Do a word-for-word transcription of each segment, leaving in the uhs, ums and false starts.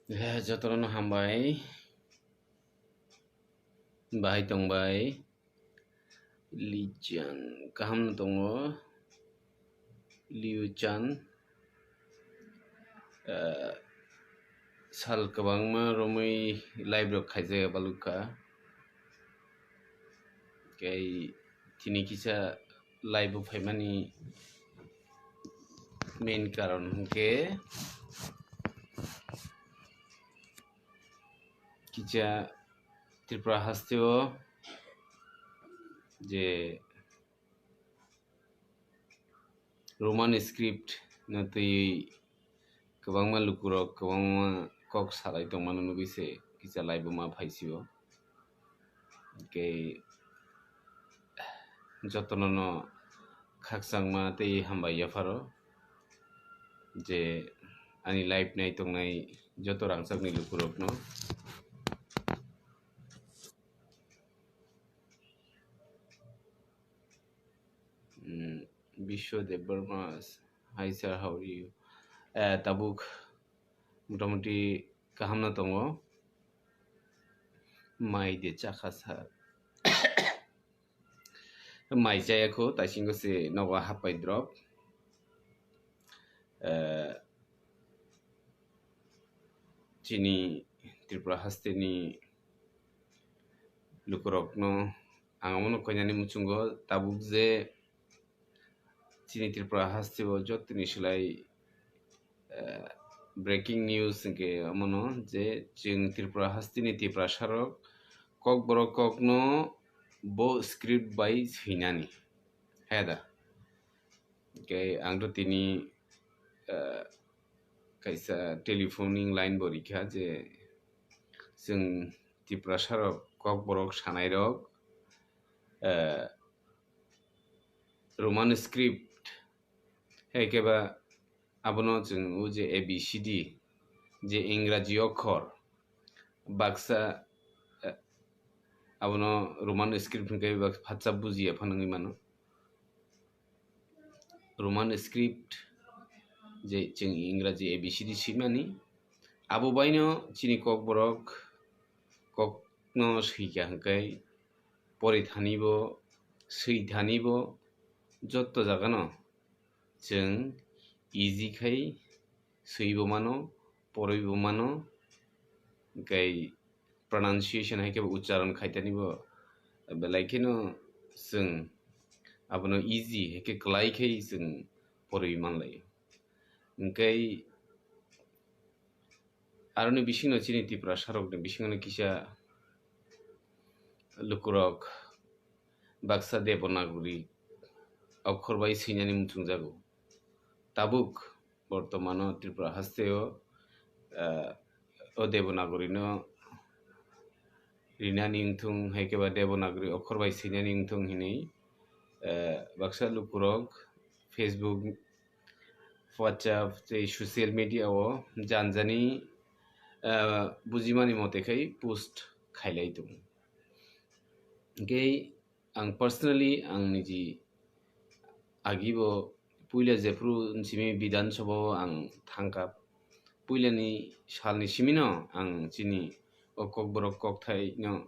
Eh, jotono hambai. Bahai tongbai. Lijan, kaham no tongo. Liu Chan, eh, sal kwbangma romwi live rok khaijak balukha. Tei tini kisa live o phaimani main karon hwnkhe kisa Tripura hasteo je Roman script no twi kwbangma lukurok kwbangma kok salai tongmano nugwi se kisa live o ma phaisio. Tei jotono no khakchangma tei hambai yapharo je ani live nai tongnai joto rangchakni lukurokno. Mm, Biswa Debbarma, hi sir, how are you? Eh, tabuk motamuti kaham no tongo. Mai de chakha sir. Mai chaya kho, taisingo se nogo hapai drop. Eh, chini Tripura hasteni lukurokno ang omono koinani muchungo tabuk je chini Tripura hasteo jotoni silai, eh, breaking news hwnkhe omono je chwng Tripura hasteni Tiprasarok kokborok kokno bo script bai swinani. He da? Hwnkhe ang to tini, eh, kaisa telephoning line bo rikha je chwng Tiprasarok kokborok sanairok, eh, Roman script hai khe ba abono chwng o je A B C D je Ingraji okhor baksa, eh, abono Roman script hwnkhe bak phatsa bujiya phano wngwi mano. Roman script je chwng Ingraji A B C D swimani abo baino chini kokborok kokno swikha hwnkhe pori thani bo, swi thani bo, jotto jagano chwng easy khai swibo mano, poribo mano, hwnkhe pronunciation hai khe bo ucharon khaitani bo belai kheno chwng abono easy hai khe kwlai khai chwng poriwi manlai. Hwnkhe aroni bisingno chini Tiprasarokni bisingno kisa lukurok baksa Devanagari okhor bai swinani muchungjago. Tabuk bortomano Tripura hasteo, ah, o Devanagari no rinani wngthung, hai khe ba Devanagari okhor bai swinani wngthung hinwi, eh, baksa lukurok Facebook, WhatsApp tei social media o janjani, eh, bujimani mote khai post khailai tongo. Hwnkhe ang personally ang niji agi bo puila jephru simi Bidhan Sabha o ang thangkha. Puilani salni simino ang chini o kokborok kokthaino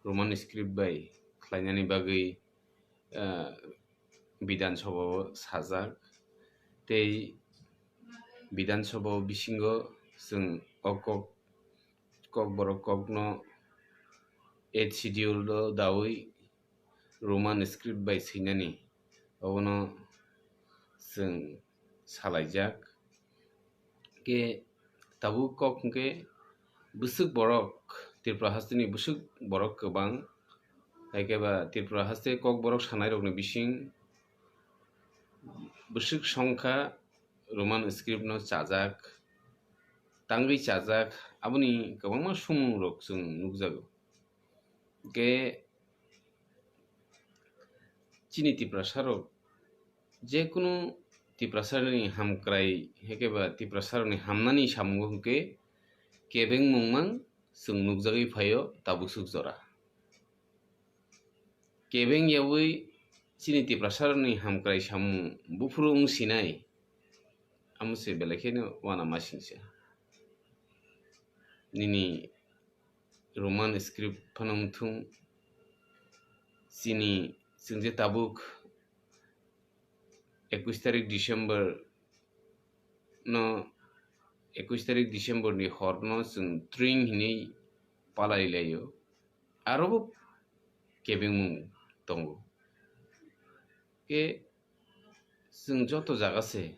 Roman script bai khlainani bagwi, ah, Bidhan Sabha o sajak. Tei Bidhan Sabha o bisingo chwng o kok, kokborok kokno eighth schedule o dawi Roman script bai swinani, obono chwng salaijak. Khe tabuk kok hwnkhe bwswk borok, Tripura hasteni bwswk borok kwbang, hai khe ba Tripura haste kokborok sanairokni bising bwswk songkha Roman script no chajak, tangwi chajak, aboni kwbangma sumungrok chwng nukjago. Hwnkhe chini Tiprasarok jekunu Tiprasarokni hamkrai, hai khe ba Tiprasarokni hamnani samungo hwnkhe kebeng mungmang chwng nukjagwi phaio tabuk swk jora. Kebeng yaui chini Tiprasarokni hamkrai samung buphuru wng sinai, amo se belai kheno uanamasingcha. nini Roman script phano wngthung, chini chwng je tabuk ekush tarik December no, ekush tarik December ni hor no chwng tring hinwi palai laio, aro bo kebengmung tongo. Khe chwng joto jaga se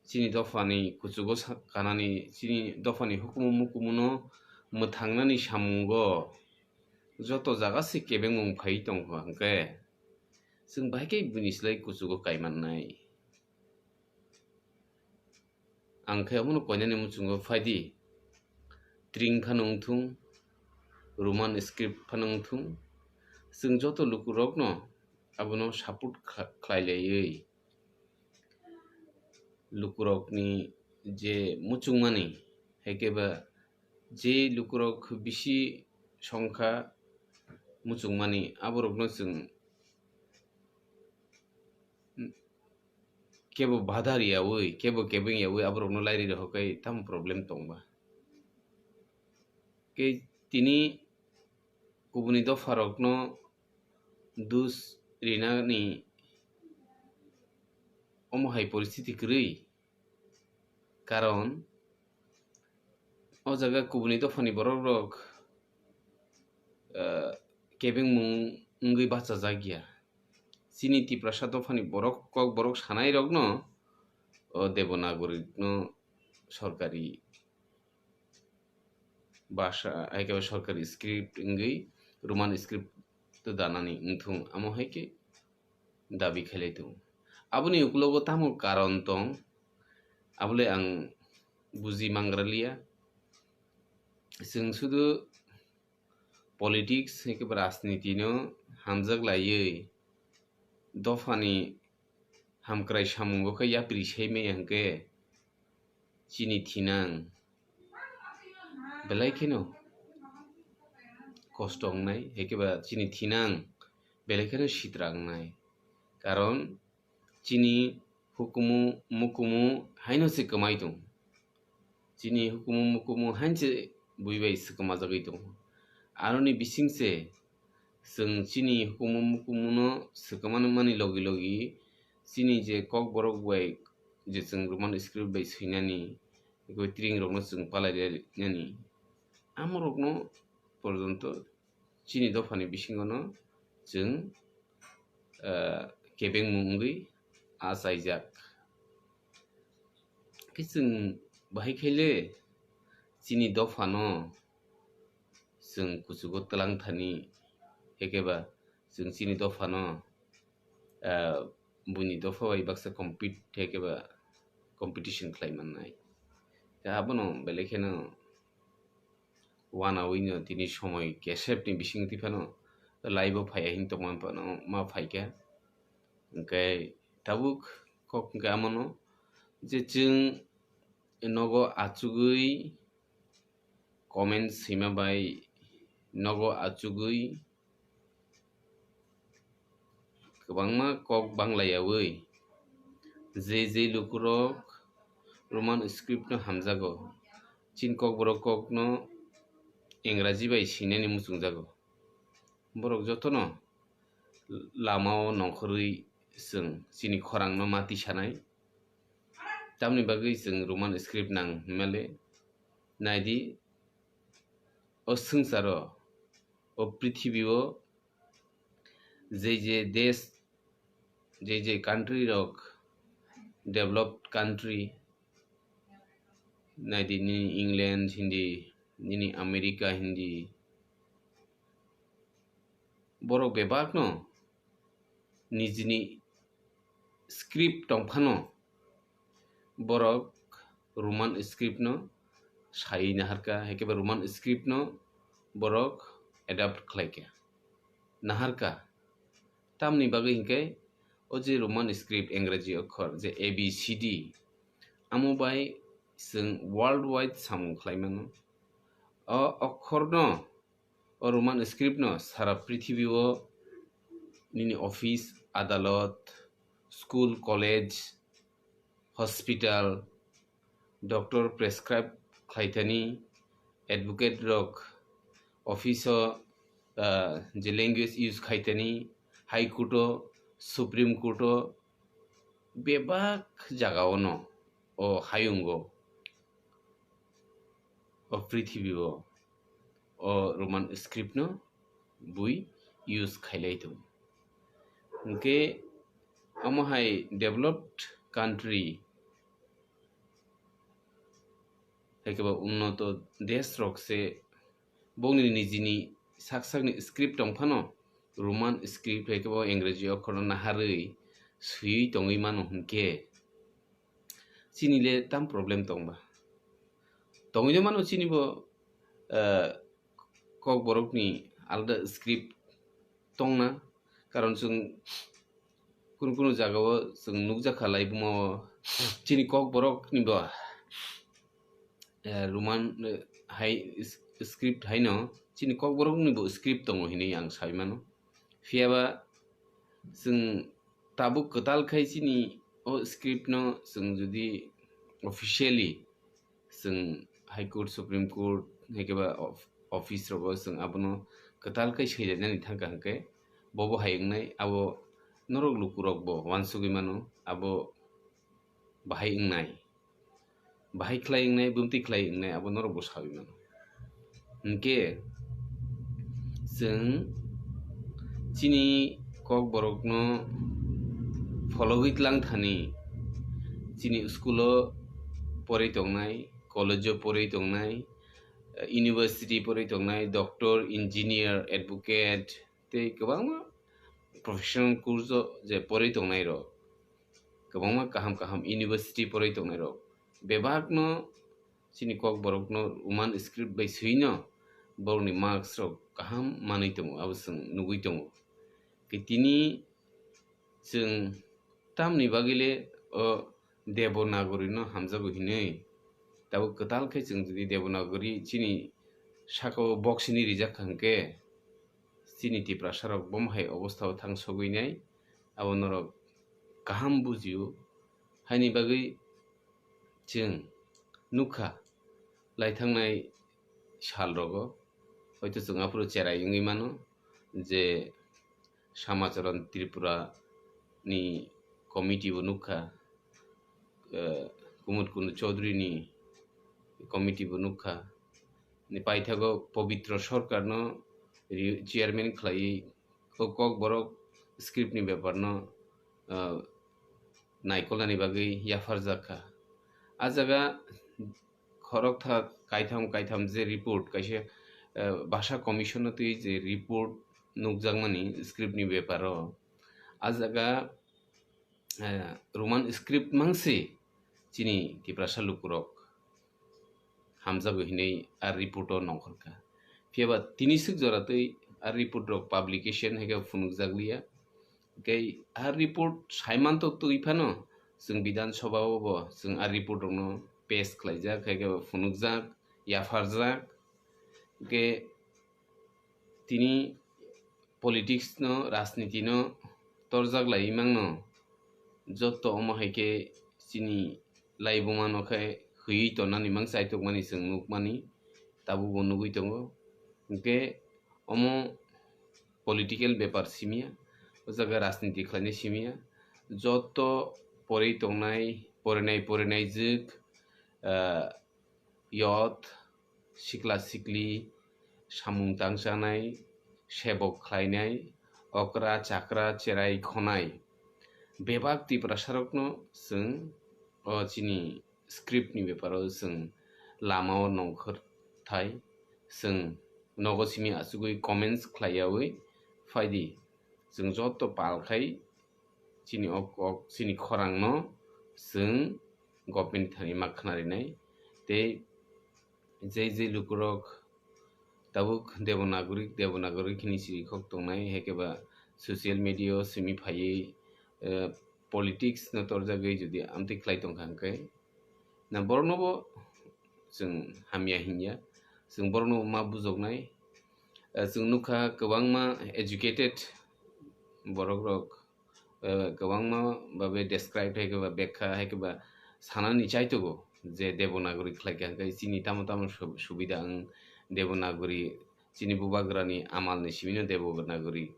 chini dophani kuchugo sa-, kanani, chini dophani hukumu mukumu no mwthangnani samungo joto jaga se kebengmung phai tongkha, hwnkhe chwng bahai khe buini slai kuchugo kaimannai. Ang khe omono koinani muchungo phaidi, tring phano wngthung, Roman script phano wngthung, chwng joto lukurokno abono support kha-, khlai laiwi lukurokni je muchungmani, hai khe ba je lukurok bisi songkha muchungmani, aborokno chwng kebo bada riyaui, kebo kebeng yaui aborokno lairi rohorkhai tamo problem tongba. Khe tini kubuni dopharokno dus rinani omo hai poristiti kwrwi, karon o jaga kubuni dophani borokrok, eh, kebengmung wngwi bachajak ya. Chini Tiprasa dophani borok, kok borok sanai rokno o Devanagari no sorkari bhasha, hai khe sorkari script wngwi Roman script to danani wngthung, amo hai khe dabi khailai tongo. Aboni ukulogo tamo karon tong, abole ang buji mangraliya. Chwng sudu politics hai khe rajniti no hamjak laiwi dophani hamkrai samungo khe yapri sai maya hwnkhe chini thinang belai kheno kosto wngnai, hai khe ba chini thinang belai kheno sitra wngnai. Karon chini hukumu mukumu haino se kwmai tong. Chini hukumu mukumu haino se bui bai swkma jagwi tongo. Aroni bising se chwng chini hukumu mukumu no swkma mani logi logi chini je kok borok bai je chwng Roman script bai swinani, eko tring rokno chwng palai nani, amorokno porjonto chini dophani bisingo no chwng, ah, kebengmung wngwi achaijak. Khe chwng bahai khaile chini dophano chwng kuchugo twlang thani, ekeba chwng chini dophano, ah, buini dopha bai baksa compete khe keba competition khlai mannai. Khe abono belai kheno uanawino tini somoi kesep ni bising twi phano live o phaiya hin tongma phano ma phaikha. Hwnkhe tabuk kok hwnkhe amono je chwng nogo achugwi comment swima bai nogo achugwi kwbangma kok banglaiyaui je je lukurok Roman script no hamjago, chini kokborok kokno Engraji bai swinani muchungjago. Borok jotono lamao nongkhorwi chwng chini khorangno ma tisanai. Tamni bagwi chwng Roman script nang hwnmale? Naidi, o swngcharo, o prithibio je je desh, je je country rok, developed country, naidi nini England hindi, nini America hindi, borok bebakno nijini script tongphano borok Roman script no sai naharkha, hai khe ba Roman script no borok adapt khlaikha, naharkha. Tamni bagwi hinkhe o je Roman script, Engraji okhor je A B C D, amo bai chwng world wide samung khlai mano. O okhorno, o Roman script no sara prithibio nini office, adalot, school, college, hospital, doctor prescribe khlaithani, advocate rok office o, ah, je language use khaitani, High Court o, Supreme Court o, bebak jaga o no, o hayungo, o prithibi o, o Roman script no bui use khailai tongo. Hwnkhe omo hai developed country, hai khe ba unnoto desh rok se bongni nijini sak sakni script tong phano, Roman script hai khe bo Engraji okhorno naharwi swiwi tongwi mano hwnkhe, chini le tam problem tong ba? Tongwi no mano chini bo, eh, Kokborokni alada script tongna, karon chwng kunu kunu jagao chwng nukjakha laibuma o chini Kokborokni bo, eh, Roman, eh, hai s-, script haino chini Kokborokni bo script tongo hinwi ang sai mano. Phiya ba chwng tabuk kwtal khai chini o script no chwng jodi officially chwng High Court, Supreme Court, hai khe ba of-, office rogo chwng abono kwtal khai sailainani thangkha hwnkhe, bobo hai wngnai, abo norok lukurok bo uansugwi mano, abo bahai wngnai, bahai khlai wngnai, bumtwi khlai wngnai, abo norok bo saui mano. Hwnkhe chwng chini Kokborokno phologwi tlang thani, chini school o porwi tongnai, college o porwi tongnai, university porwi tongnai, doctor, engineer, advocate tei kwbangma professional course o je porwi tongnai rok, kwbangma kaham kaham university porwi tongnai rok, bebakno chini Kokborokno Roman script bai swino borokni marks rok kaham manwi tongo, abo chwng nugwi tongo. Khe tini chwng tamni bagwi le o Devanagari no hamjago hinwi, tabuk kwtal khe chwng jodi Devanagari chini saka o boksini rijak kha hwnkhe, chini Tiprasa rok bomo hai obostha o thang sogwi nai, abo norok kaham bujio. Haini bagwi chwng nukha, laithangnai sal rogo, hoito chwng aphuru cherai wngwi mano je Samacharan Tripura ni committee bo nukha, eh, Kumud Kundu Chaudhary ni committee bo nukha, ni paithago Pabitra Sarkar no ri-, chairman khlaiwi o Kokborok script ni bepar no, ah, naikolnani bagwi yapharjak kha. A jaga khorokthak kaitham kaitham je report kaisa, ah, Bhasha Commission no twi je report nukjakmani script ni beparo, a jaga, eh, Roman script mangsi chini Tiprasa lukurok hamjago hinwi a report o nongkhorkha. Phiya ba tini swk jora twi a report rok publication hai khe phunukjakliya. Tei a report saimanto twi phano chwng Bidhan Sabha o bo chwng a report rokno pass khlaijak, hai khe phunukjak, yapharjak. Hwnkhe tini politics no, rajniti no torjak laiwi mangno, jotto omo hai khe chini laibuma no khe hwiwi tonnani mang chaitokmani chwng nukmani, tabukbo nugwi tongo. Hwnkhe omo political bepar simiya, o jaga rajniti khlainai simiya, jotto porwi tongnai, porinai, porinai jwk, ah, yot, sikla sikli, samung tangchanai, sebok khlainai, okra chakra cherai khonai, bebak Tiprasarokno chwng o chini script ni beparo chwng lama o nongkhor thai, chwng nogo simi achugwi comments khlaiyawi phaidi, chwng joto pal khai chini ok, ok, chini khorang no chwng government thani ma khna rinai. Tei je je lukurok tabuk Devanagari, Devanagari khini siri khok tongnai, hai khe ba social media o simi phaiwi, eh, politics no torjagwi jodi amtwi khlai tongkha hwnkhe, na borokno bo chwng hamya hinya, chwng borokno ma bujoknai. Eh, chwng nukha kwbangma educated borok rok, eh, kwbangma babe describe hai khe ba, bekha hai khe ba sanani chaitogo. je Devanagari khlai kha, hwnkhe chini tamo tamo sub-, subida wng Devanagari, chini bubagrani amalni simino Devanagari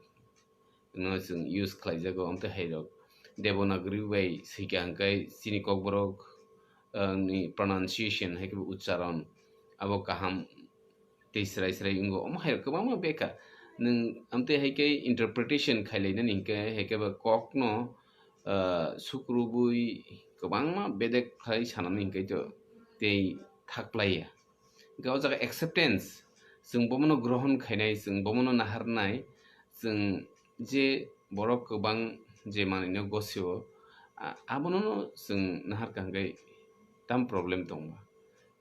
no chwng use khlaijago. Amtwi hairok Devanagari bai swikha hwnkhe chini Kokborok, ah, ni pronunciation, hai khe uchcharon abo kaham tei srai srai wngo. Omo hai kwbangma beka. Nwng amtwi hai khe interpretation khailainani hinkhe, hai khe ba kokno, ah, sukrubwi kwbangma bedek khai sanani hinkhe to tei thak plaiya. Hinkhe o jaga acceptance, chwng bomono grohon khainai, chwng bomono naharnai, chwng je borok kwbang je manwino gosio, a-, abono chwng naharkha hinkhe tam problem tongba.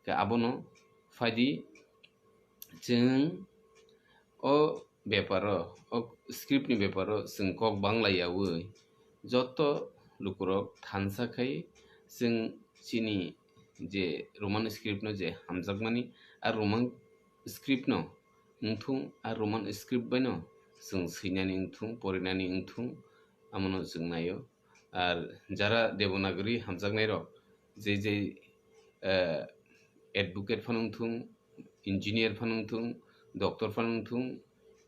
Khe abono phaidi, chwng o beparo, o script ni beparo chwng kok bangla yaui joto lukurok thansa khai chwng chini je Roman script no je hamjakmani, a Roman script no wngthung, a Roman script bai no chwng swinani wngthung, porinani wngthung, amono chwng naio. Ar jara Devanagari hamjaknairok, je je, eh, advocate phano wngthung, engineer phano wngthung, doctor phano wngthung,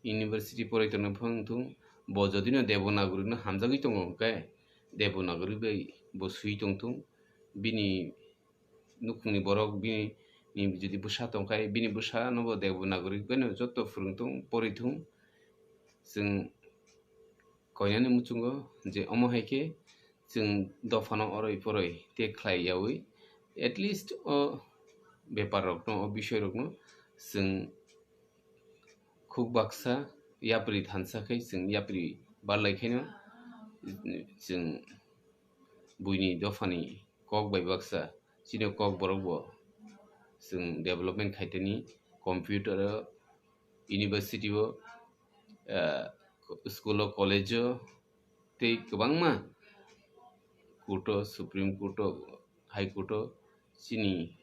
university porai tongnairok phano wngthung, bo jodino Devanagari no hamjagwi tongo hwnkhe, Devanagari bai bo swi tongthung, bini nukhungni borok bini, ni jodi bwsa tongkha, bini bwsa no bo Devanagari bai no joto phwrwngthung, porithung. Chwng koinani muchungo je omo hai khe chwng dophano oroi poroi tei khlai yaui, at least o bepar rokno, o bisoi rokno chwng khuk baksa yapri thansa khai chwng yapri barlai khaino chwng buini dophani kok bai baksa chini kok borok bo chwng development khaitani computer o, university o, ah, school o, college o tei kwbangma court o, Supreme Court o, High Court o chini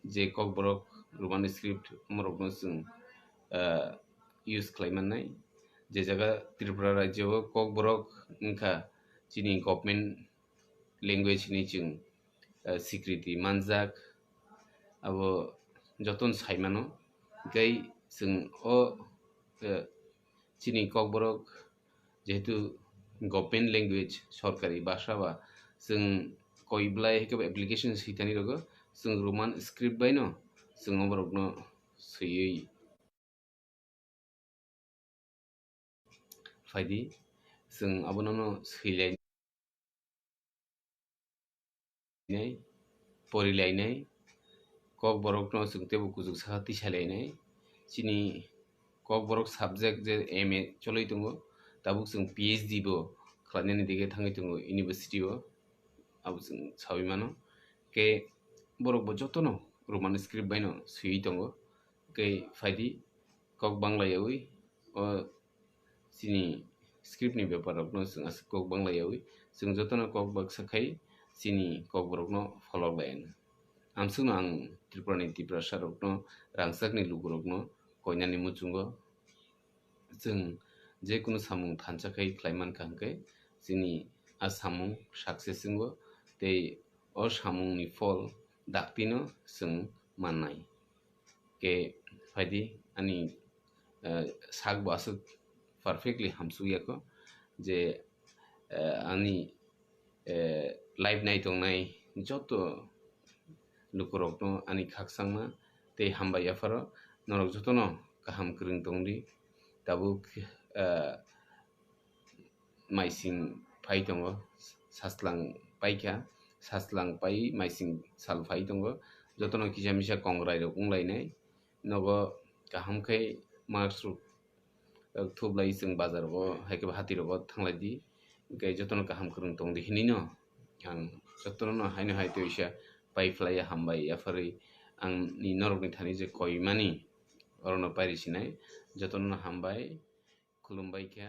je Kokborok Roman script omorokno chwng, ah, use khlai mannai. Je jaga Tripura rajyo o Kokborok wngkha chini government language hinwi chwng, ah, sikriti manjak, abo jotono sai mano. Tei chwng o, ah, chini Kokborok jehetu government language, sorkari bhasha ba, chwng koi belai hai khe bo application swi thani rwgo, chwng Roman script bai no chwng oborokno swiwi phaidi, chwng abono no swilai nai, porilainai, Kokborokno chwng teibo kuchuk saka tisalainai. Chini Kokborok subject je M A cholwi tongo, tabuk chwng P H D bo khlainani dige thangwi tongo university o, abo chwng saui mano. Khe borok bo jotono Roman script bai no swiwi tongo. Khe phaidi, kok bangla yaui o chini script ni bepar rokno chwng aswk kok bangla yaui, chwng jotono kok baksa khai chini Kokborokno pholok lai anw. Amswkno ang Tripura ni Tiprasa rokno, rangchak ni lukurokno koinani muchungo chwng je kunu samung thansa khai khlai mankha hwnkhe chini a samung success wngo tei o samung ni phol daktino chwng mannai. Khe phaidi ani, eh, sak bo aswk perfectly hamsuk ya kho je, eh, ani, eh, live nai tongnai joto lukurokno ani khakchangma tei hambai yapharo norok jotono kaham kwrwng tongdi. Tabuk, eh, maising phai tongo, saslang paikha, saslang pai maising sal phai tongo, jotono kisa misa kongrai rok wnglainai, nogo kaham khe mask rok, eh, thublai chwng bazar rogo hai khe hati rogo thanglai di, hwnkhe jotono kaham kwrwng tongdi hinwi no ang jotono no haino hai twi sa pai phlai ya, hambai yapharwi ang ni norok ni thani je koi mani oro no pairi sinai, jotono no hambai. Khulumbai kha,